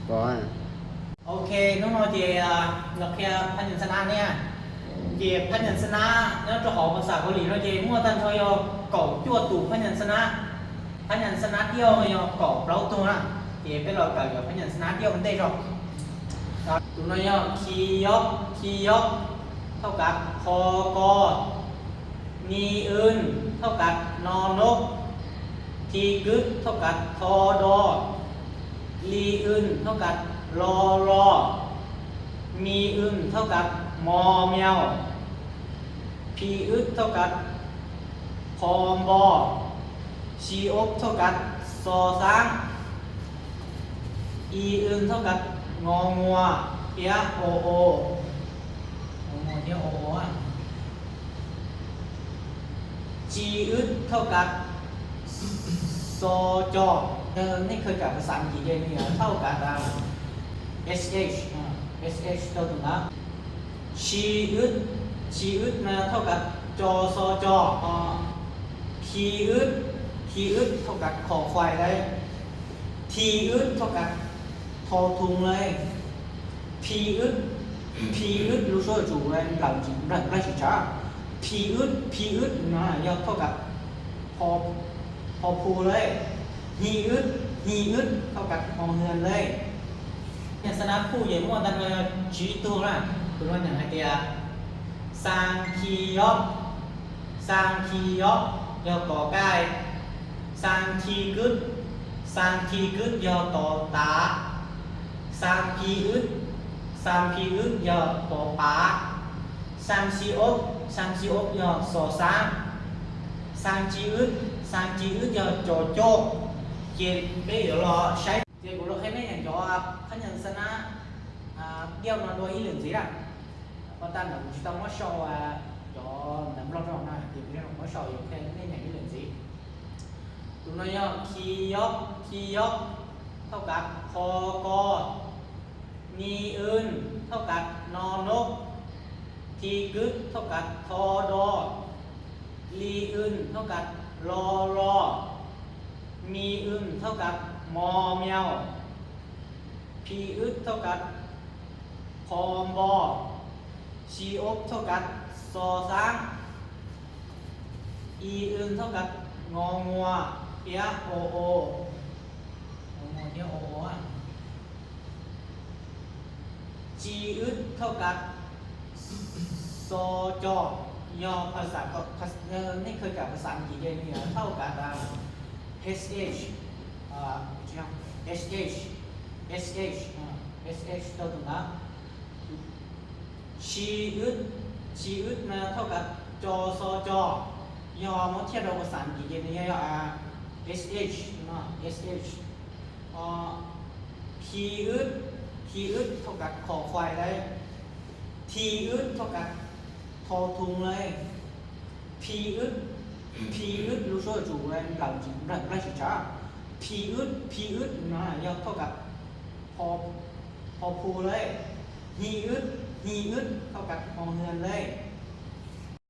Có à. OK, ເນາະ ເນາະ ເຈ ອາ ເນາະ ເພຍພະຍັນຊະນະເນຍ ເຈ ພະຍັນຊະນະ ເນາະ ເຈົ້າຂອງພາສາເກົາຫຼີເນາະ ເຈ ໝວດຕັນເຂົາເຈົ້າເກົາຈົວຕູພະຍັນຊະນະ ພະຍັນຊະນະດ່ຽວເຂົາເຈົ້າເກົາເປົ່າໂຕນະ ເຈ ໄປລອກກັນກັບພະຍັນຊະນະດ່ຽວມັນເຕະຈອກ ຕູນ້ອຍຍໍ ຄີຢອກ ຄີຢອກ ເທົ່າກັບ ຄ ກ ນີອື່ນ ເທົ່າກັບ ນ ນົກ ທີກຶດ ເທົ່າກັບ ທ ດໍ ລີອື່ນ ເທົ່າກັບ ລ ລໍ ມີອື່ນ ເທົ່າກັບ ມ ແມວ ພີອຶດ ເທົ່າກັບ ຄ ບໍ ຊີອົບ ເທົ່າກັບ ຊ ຊ້າງ ອີອື່ນ ເທົ່າກັບ ງ ງົວ ທ ໂອ ໂອ ງ ງົວ ທ ໂອ ໂອ ອະ ຈີອຶດ ເທົ່າກັບ ຊ ຈໍ ເອີ ນີ້ຄືກັບພາສາອັງກິດເດ ນີ້ເທົ່າກັບ ອາ ເອສເອຊ ອາ ເອສເອຊ ໂຕຕົງນະ ຊີອຶດ ຊີອຶດນະ ເທົ່າກັບ ຈ ຊ ຈໍ ອາ ພີອຶດ ພີອຶດ ເທົ່າກັບ ຄ ຄວາຍ ເລີຍ ທີອຶດ ເທົ່າກັບ ທໍ ທຸງ ເລີຍ ພີອຶດ ພີອຶດ ລູກໂສ້ຈູ ເລີຍ ລາວຈີ ລາວ ລາວຈີຈາ ພີອຶດ ພີອຶດນະ ຍ່ອມເທົ່າກັບ ພໍ ພໍພູເລີຍ ຮີອຶດ ຮີອຶດ ເທົ່າກັບ ຮອເຮືອນ ເລີຍ ພະຍັນຊະນະຜູ້ໃຫຍ່ມ່ວນ ຕັ້ງເລີຍ ຈີໂຕລະ ເປັນວ່າຫຍັງໃຫ້ເຕຍ ຊາງ ຄີຢອກ ຊາງ ຄີຢອກ ຍໍ ກໍໄກ່ ຊາງ ທີກຶດ ຊາງ ທີກຶດ ຍໍ ຕໍຕາ ຊາງ ພີອຶດ ຊາງ ພີອຶດ ຍໍ ປໍປາ ຊາງ ຊີອົບ ຊາງ ຊີອົບ ຍໍ ຊ ຊ້າງ ຊາງ ຈີອຶດ ຊາງ ຈີອຶດ ຍໍ ຈໍໂຈ ເຈ ເປ ລອ ໃຊ້ ເຈ ກູ ລອ ໃຫ້ແມ່ນຫຍັງ ຈອ ພະຍັນຊະນະ ອາ ດຽວນອນ ໂດຍ ອີ່ເຫຼີນ ຊີລະ ປະຕັນ ນະ ກູ ຈິຕ້ອງ ມາ ຊໍ ອາ ຈອ ນຳ ລອ ນອນ ນະ ເຈ ກູ ລອ ມາ ຊໍ ຢູ່ ແຄ່ ແມ່ນຫຍັງ ອີ່ເຫຼີນ ຊີ ຕູນ້ອຍຍໍ ຄີຢອກ ຄີຢອກ ເທົ່າກັບ ຄ ກ ນີອື່ນ ເທົ່າກັບ ນ ນົກ ທີກຶດ ເທົ່າກັບ ທ ດໍ ລີອື່ນ ເທົ່າກັບ ລ ລໍ ມີອື່ນ ເທົ່າກັບ ມ ແມວ ພີອຶດ ເທົ່າກັບ ຄ ບໍ ຊີອົບ ເທົ່າກັບ ຊ ຊ້າງ ອີອື່ນ ເທົ່າກັບ ງ ງົວ ທ ໂອ ໂອ ງ ງົວ ທ ໂອ ໂອ ອະ ຈີອຶດ ເທົ່າກັບ ຊ ຈໍ ຍໍ ພາສາ ພາສາ ເອີ ນີ້ຄືກັບພາສາອັງກິດເດ ນີ້ເທົ່າກັບ ອາ ເອສເອຊ ອາ ເອສເອຊ ເອສເອຊ ອາ ເອສເອຊ ໂຕຕົງນະ ຊີອຶດ ຊີອຶດນະ ເທົ່າກັບ ຈ ຊ ຈໍ ຍໍ ມາທຽບກັບພາສາອັງກິດເດ ນີ້ ອາ ເອສເອຊ ເນາະ ເອສເອຊ ອາ ພີອຶດ ພີອຶດ ເທົ່າກັບ ຄ ຄວາຍ ໄດ້ ທີອຶດ ເທົ່າກັບ ທໍ ທຸງ ເລີຍ ພີອຶດ ພີອຶດ ລູກໂສ້ຈູ ເລີຍ ລາວຈີ ລາວ ລາວຈີຈາ ພີອຶດ ພີອຶດນະ ຍ່ອມເທົ່າກັບ ພໍ ພໍພູ ເລີຍ ຮີອຶດ ຮີອຶດ ເທົ່າກັບ ຮອເຮືອນ ເລີຍ